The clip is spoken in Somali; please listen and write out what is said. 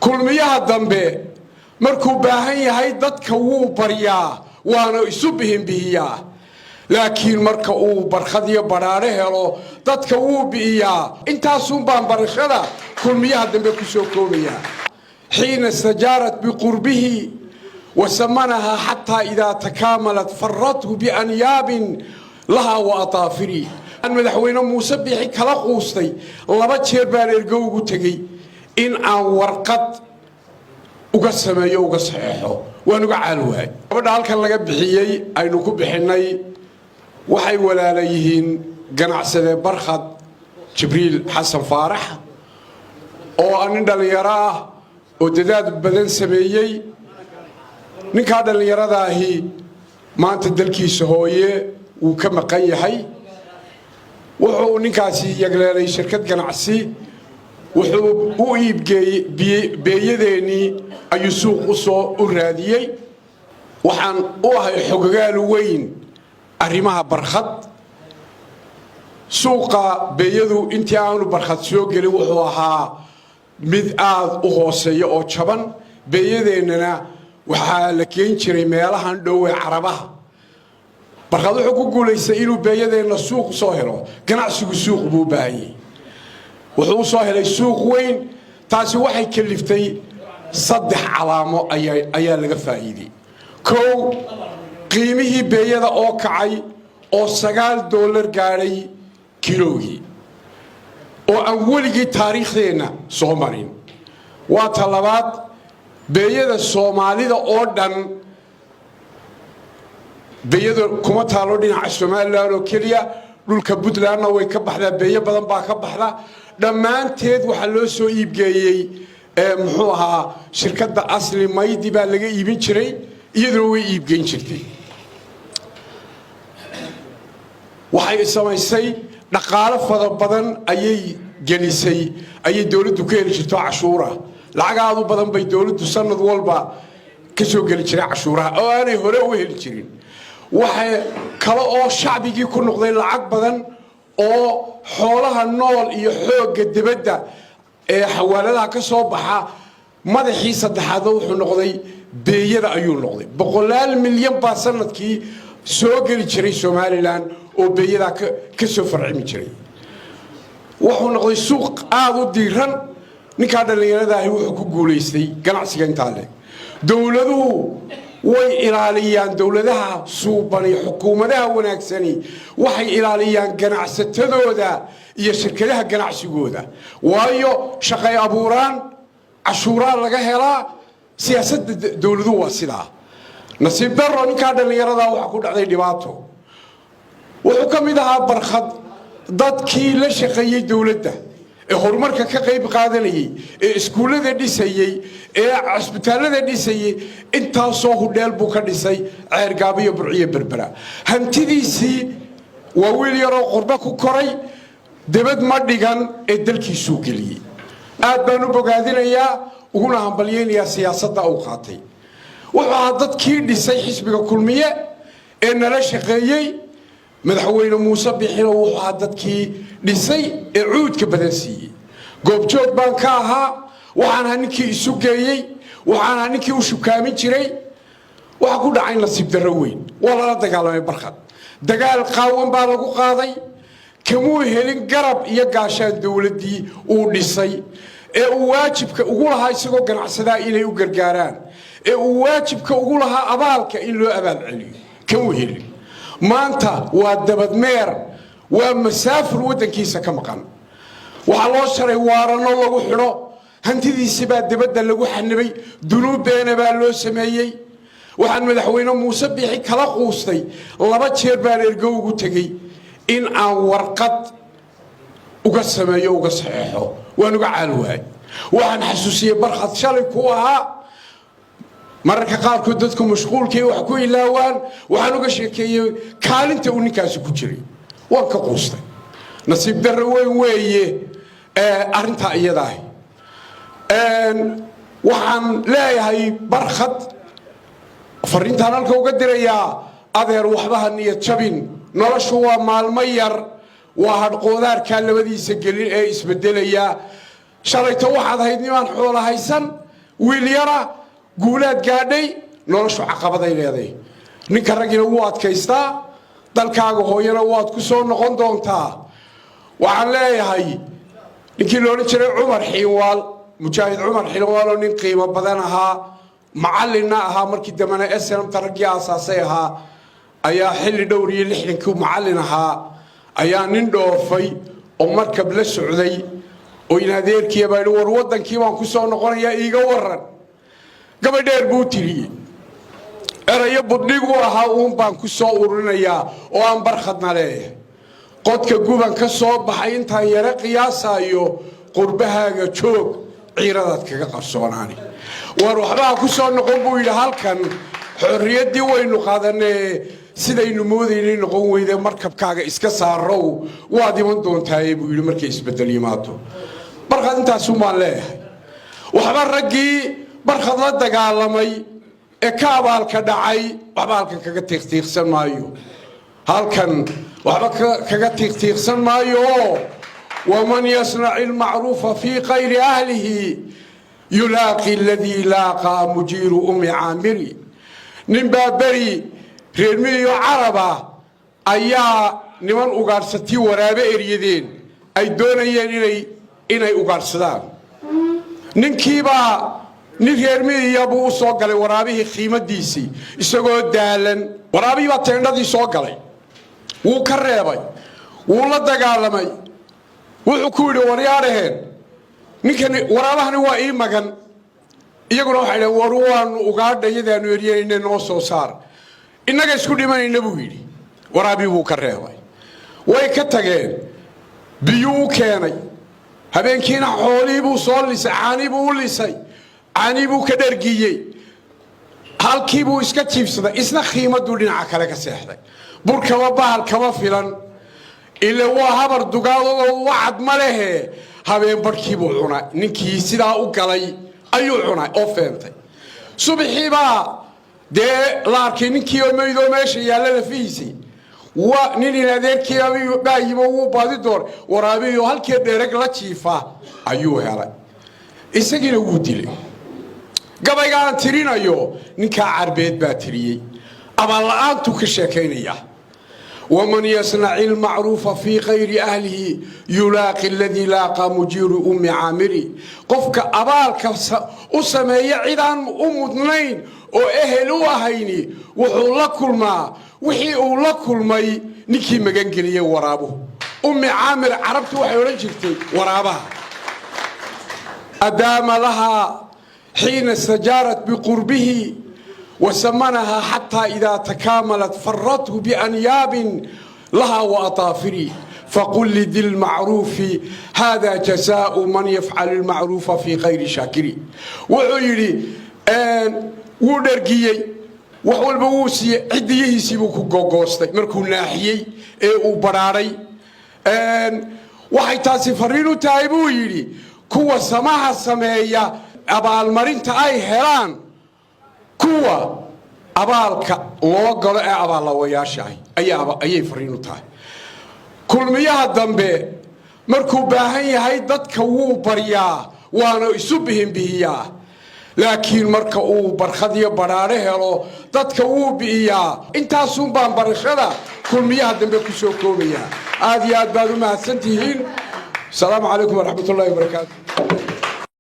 Kulmiyaha dambe markuu baahan yahay dadka wuu baryaa, waana isu bihinbihiyaa, laakiin marka uu barkhad iyo badhaadho helo dadka wuu bi'iyaa. Intaasuun baan barashada Kulmiyaha dambe ku soo koobayaa. Xiina istajaarat biqurbihi wasamanahaa xataa idaa takaamalat farathu bianyaabin lahaa wa ataafiri. Aan Madaxweyne Muuse Biixi kala quustay, 2 jeer baan ergo ugu tegey in aan warqad uga sameeyo, uga saxeexo, waan uga caal waay. Gabadha halkan laga bixiyey aynu ku bixinnay waxay walaala yihiin ganacsade Barkhad Jibriil Xasan Faarax, oo ah nin dhallinyaro ah oo dadaal badan sameeyey. Ninkaa dhallinyaradaahi maanta dalkiisa hooye wuu ka maqan yahay. Wuxuu ninkaasi yagleelay shirkad ganacsi, wuxuu u iibgeeyey beeyadeennii, ayuu suuq u soo u raadiyey. Waxaan u ahay xogagaal weyn arrimaha Barkhad. Suuqa beeyadu intii aanu Barkhad soo gelin wuxuu ahaa mid aad u hooseeya oo jaban. Beeyadeennana waxaa la keen jiray meelahan dhow ee Carabaha. Barkhad wuxuu ku guulaystay inuu beeyadeenna suuq soo helo. Ganacsigu suuq buu u baahanyay. Wuxuu u soo helay suuq weyn. Taasi waxay kaliftay 3 calaamo ayaa laga faa'iidey. Kow, qiimihii beeyada oo kacay oo $9 gaadhay kilowgii, oo aan weligii taariikhdeenna soo marin. Waa ta labaad, beeyada Soomaalida oo dhan, beeyada kuma taalo dhinaca Somalilan oo keliya, dhulka Puntlandna way ka baxdaa, beeyo badan baa ka baxda. Dhammaanteed waxaa loo soo iibgeeyey, muxuu ahaa, shirkadda Asli Maydi baa laga iibin jiray, iyaduna way iibgeyn jirtay. Waxay samaysay dhaqaalo fara badan ayay gelisay, ayay dowladdu ka heli jirto cashuura. Lacag aad u badan bay dowladdu sanad walba ka soo geli jiray cashuuraha oo aanay hore u heli jirin. Waxay kale oo shacbigii ku noqday lacag badan oo xoolaha nool iyo xoogga dibadda ee xawaaladaha ka soo baxa. Madaxii saddexaadna wuxuu noqday beeyada ayuu noqday. Boqolaal milyan baa sanadkii soo geli jiray Somalilan oo beeyadaa ka soo farcimi jiray. Wuxuu noqday suuq aada u diiran. Ninkaa dhallinyaradaahi wuxuu ku guulaystay ganacsiga intaa leh. Dowladuhu way ilaaliyaan, dowladaha suubani, xukuumadaha wanaagsani waxay ilaaliyaan ganacsatadooda iyo shirkadaha ganacsigooda, waayo shaqay abuuraan, cashuuraa laga helaa. Siyaasadda dowladuhu waa sidaa. Nasiib daro, ninkaa dhallinyaradaa waxaa ku dhacday dhibaato. Wuxuu ka mid ahaa Barkhad dadkii la shaqeeyey dowladda ee horumarka ka qayb qaadanayey, ee iskuullada dhisayey, ee cusbitaallada dhisayey. Intaasoo hudheel buu ka dhisay Ceergaabo iyo Burciyo Berbera. Hantidiisii, waa wiil yaroo qurbo ku koray, debad ma dhigan ee dalkiisuu geliyey. Aad baan u bogaadinayaa uguna hambalyaynayaa siyaasadda uu qaatay. Wuxuu ahaa dadkii dhisay xisbiga Kulmiye ee nala shaqeeyey. Madaxweyne Muuse Bixino wuxuu ahaa dadkii dhisay ee cuudka badan siiyey. Goobjoog baan ka ahaa. Waxaan ahaa ninkii isu geeyey, waxaan ahaa ninkii u shukaamin jiray. Waxaa ku dhacay nasiib darro weyn. Waa lala dagaalamay Barkhad, dagaal qaawan baa lagu qaaday. Kamuu helin garab iyo gaashaan dowladdii uu dhisay ee uu waajibka ugu lahaa isagoo ganacsadaa inay u gargaaraan, ee uu waajibka ugu lahaa abaalka in loo abaal celiyo. Kamuu helin. Maanta waa dabadmeer, waa masaafur waddankiisa ka maqan. Waxaa loo sharay waaranno lagu xidho, hantidiisi baa dibadda lagu xanibay, dunuub beena baa loo sameeyey. Waxaan Madaxweyne Muuse Biixi kala quustay, 2 jeer baan ergo ugu tegey in aan warqad uga sameeyo, uga saxeexo, waan uga caal waay. Waxaan xasuusiyey Barkhad shalay ku ahaa. Mararka qaarkood dadku mashquulkii wax ku ilaawaan. Waxaan uga sheekeeyey kaalinta uu ninkaasi ku jiray. Waan ka quustay. Nasiib darro weyn weeye arrintaa iyadaahi. Waxaan leeyahay Barkhad, fariintaan halka uga dirayaa: adeer, waxba ha niyad jabin. Noloshu waa maalmo yar, waa hadhqoodaarkaa labadiisa gelin ee isbedelaya. Shalayto waxaad ahayd nimaan xoolo haysan. Wiil yara guulaad gaadhay, noloshu caqabaday leeday. Ninka raggina wuu adkaystaa. Dalkaaga hooyana waad ku soo noqon doontaa. Waxaan leeyahay, ninkii la odhan jiray Cumar Xiinwaal, Mujaahid Cumar Xiinwaal, oo nin qiimo badan ahaa, macallinna ahaa, markii dambena SNMta raggii aasaasay ahaa, ayaa xilli dhowr iyo 60kii macallin ahaa, ayaa nin dhoofay oo markab la socday oo in adeerkiya baa yidhi, "War, waddankii baan ku soo noqonayaa, iiga warran." Gabay dheer buu tiriyey. Erayo budhig u ahaa uun baan ku soo ururinayaa oo aan Barkhadna leeyahay: qodka guban ka soo baxay intaan yare qiyaasayo, qurbahaaga joog, ciiradaad kaga qarsoonaani. War, waxbaha ku soo noqon, buu yidhi. Halkan xorriyaddii waynu qaadanee, sidaynu moodaynay noqon weyde. Markabkaaga iska saarow, waad iman doontaaye, buu yidhi, markay isbeddel yimaado. Barkhad intaasuun baan leeyahay. Waxba raggii Barkhad la dagaalamay ee ka abaalka dhacay, waxba halkan kaga tiiqtiiqsan maayo. Halkan waxba kaga tiiqtiiqsan maayo oo ومن يصنع المعروف في غير أهله يلاقي الذي لاقى مجير أم عامر. Nin baa beri reer miyiyo Caraba ayaa niman ugaadhsatii waraabe eryadeen, ay doonayeen inay ugaadhsadaan. Ninkiibaa nin reer miyiya buu u soo galay waraabihii khiimadiisii, isagoo daalan. Waraabihii baa teendhadii soo galay. Wuu ka reebay, wuu la dagaalamay. Wuxuu ku yidhi, "Waryaadhaheen, ninkani waraabahani waa ii magan." Iyaguna waxay dhaheen, "War, waanu ugaadhayadaanu eryanayna, noo soo saar, innaga isku dhimanayna," buu yidhi. Waraabii buu ka reebay. Way ka tageen. Biyuu u keenay. Habeenkiina xoolihii buu soo lisay, caanii buu u lisay, caanii buu ka dhergiyey. Halkii buu iska jiibsaday. Isna khiimaduu dhinaca kale ka seexday. Burkaba bahal kama filan, ile waa habar dugaadoo wacad ma lehe. Habeen barhkii buu cunay. Ninkii sidaa u galay ayuu cunay oo feentay. Subaxiibaa dee la arkay ninkii oo meydoo meesha yaalla, lafihiisii. Wa nin in adeerkii baa yimo, wuu baadi door. Waraabiyo halkii dheerag la jiifa ayuu helay, isagiina wuu dilay. Gabayga aan tirinayo ninkaa Carbeed baa tiriyey. Abaal-la'aantuu ka sheekaynaya. ومن يصنع المعروف في غير أهله يلاقي الذي لاقى مجير أم عامر. Qofka abaalka u sameeya cidaan u mudnayn oo ehel u ahayni, wuxuu la kulmaa wixii uu la kulmay ninkii magangeliyey waraabuhu. Ummi Caamir Carabtu waxay odhan jirtay waraabaha. أدام لها حين استجارت بقربه وسمنها حتى إذا تكاملت فرته بأنياب لها وأطافر. فقل لذي المعروف هذا جزاء من يفعل المعروف في غير شاكر. Wuxuu yidhi, wuu dhergiyey, wax walba wuu siiyey, ciddiyihiisii buu ku gogoostay markuu naaxiyey ee uu badhaadhay. Waxay taasi fariin u tahay, buu yidhi, kuwa samaha sameeya abaalmarinta ay helaan kuwa abaalka loo galo ee abaallaawayaashaah ayay fariin u tahay. Kulmiyaha dambe markuu baahan yahay dadka wuu baryaa, waana isu bihinbihiyaa, laakiin marka uu barkhad iyo badhaadho helo dadka wuu bi'iyaa. Intaasuun baan barashada Kulmiyaha dambe ku soo koobayaa. Aad iyo aad baad u mahadsan tihiin. Asalaamu calaykum waraxmatullahi wabarakaatu.